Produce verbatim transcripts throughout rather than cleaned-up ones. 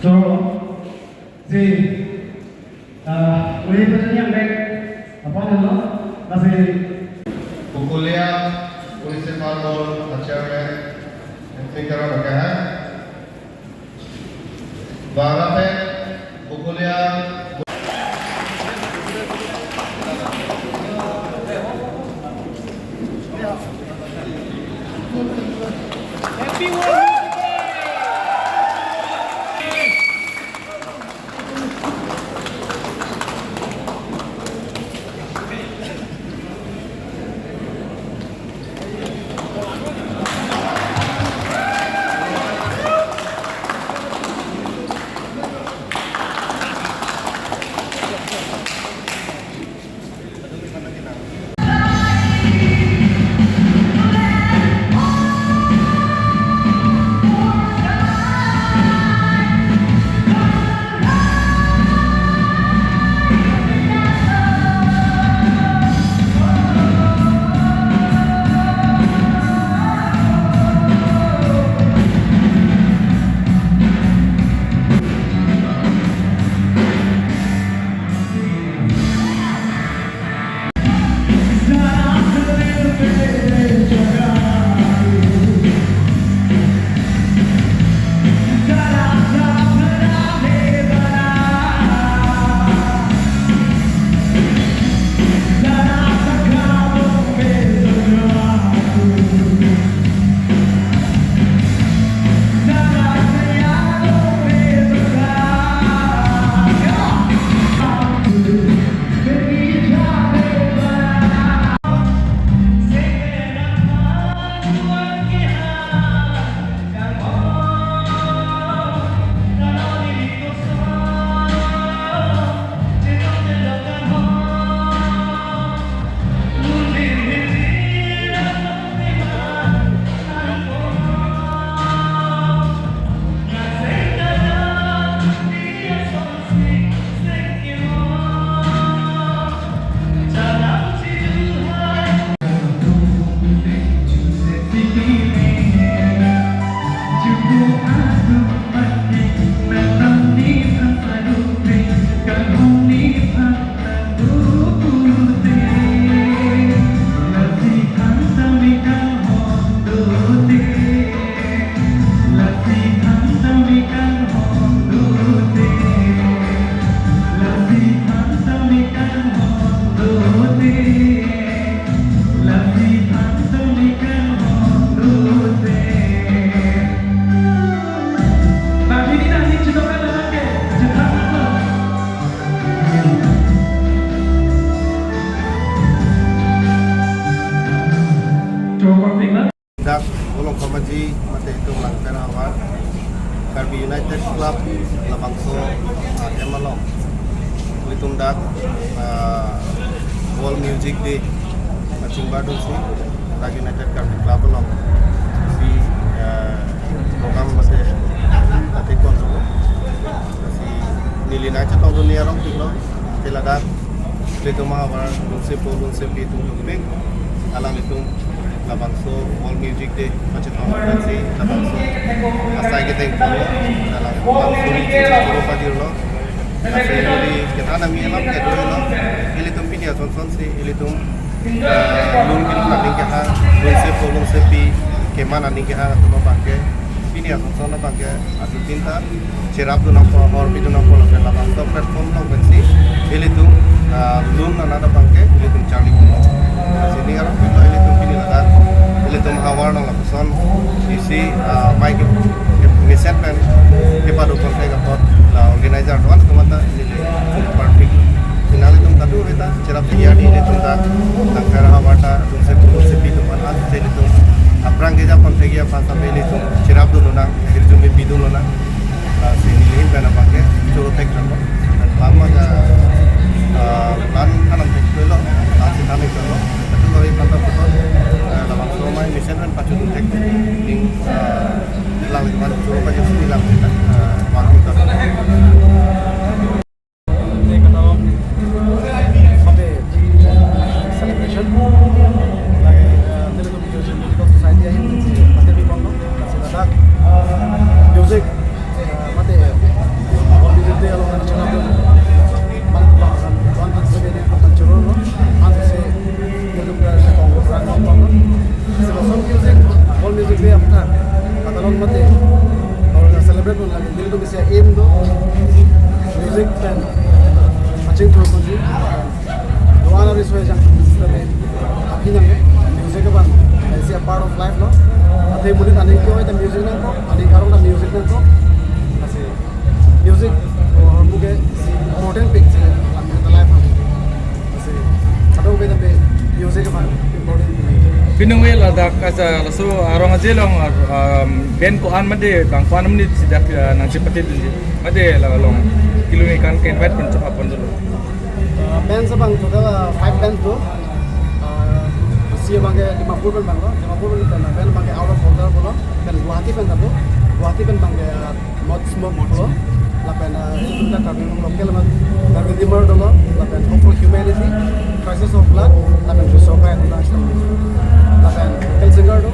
So, si, ah, uli pajani yang baik, apa nama? Masih Bokolia Municipal Board Chairman, Singkara Bagaha. Barapen, Bokolia. Dak Bolong Kamaji mate itum Langpher Havar Karbi United Club labangso, ah, ahem along ilitum dak, ah, World Music Day kachingbar dunsi dak United Karbi Club along si, ah, program mate ati konsulo si neli nangchetong dun arong tiklo. Te ladak ilitum ahavar lunsepo lunsepi atum tupik alanglitum labangso World Music Day pachetong pensi labangso asai kedeng polo, labangso ri choro pajirlo. Lasi neli kethan ami alam kedo lo. Ilitum pini asonson si ilitum, eh, lun kelun aning keha, lunsepo lunsepi keman aning keha atum abangke pini asonson abangke asutin ta cherap dun nangpo, hor pidun nangpo, lapen labangso platform along pensi ilitum, ah, lun anat abangke ilitum charli pulo. Lasi ning arong pilo ilitum pini ladak ilitum havar along lapuson isi, ah, mai ke, ke mesen pen kepado pon thek apot la organizer atum an atum anta neli perfect. Final itum kadu reta cherap tinggi adi ilitum ta Langpher Havar ta lunsepo lunsepi atum an ase ilitum aphrang keja pon thek aphan sampai ilitum cherap dun lonang, hirjume pidun lonang. Ah, si neli ahin pen abangke choro thek choro. Lam aga, ah, plan kanam thek choro. Plan si than thek choro. Kadu kari panta putar, ah, labangso mai mesen pen pachudun thek. Ning, ah, lang lima choro pajak sini lang kita, ah, waktu ta. Ini kata sampai di celebration. Lagi, eh, Telugu Music Musical Society ahin, masih di Pondok, masih ada music, eh, mate, Break on lagi, jadi itu bisa aim tuh music pen kachingthur ponji. Doan ari soi jang sitame aphi nang music abang, it's a part of life lo. Athe monit aning kio ta music nangkok, aning karong ta music nangkok. Lasi music hormu ke important pik si lam kita life lo. Lasi kadokave ta music abang important. Binong we ladak asa laso arong aje along, um, band ko-an mate bang ko-an mate sidak, uh, nangchepate dunji. Mate la along kelun-ik an ke-invite pon chok apon dolo. Uh, bands abang total, uh, five bands do. Uh, isi abang ke Dimapur pen abang lo, Dimapur pen, pen band abang ke Out of Order pulo, pen Guwahati pen ta do, Guwahati pen abang ke, uh, Mud Smoke pulo, lapen, uh, isi pen ta Karbi Anglong local abang Karbi Dimmer dolo, lapen Hope for Humanity, Crisis of Blood, lapen Sokai International, lapen local singer do.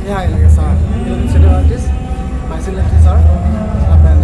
Hai, lake sir, senior artist, Maising Lepsi sir, lapen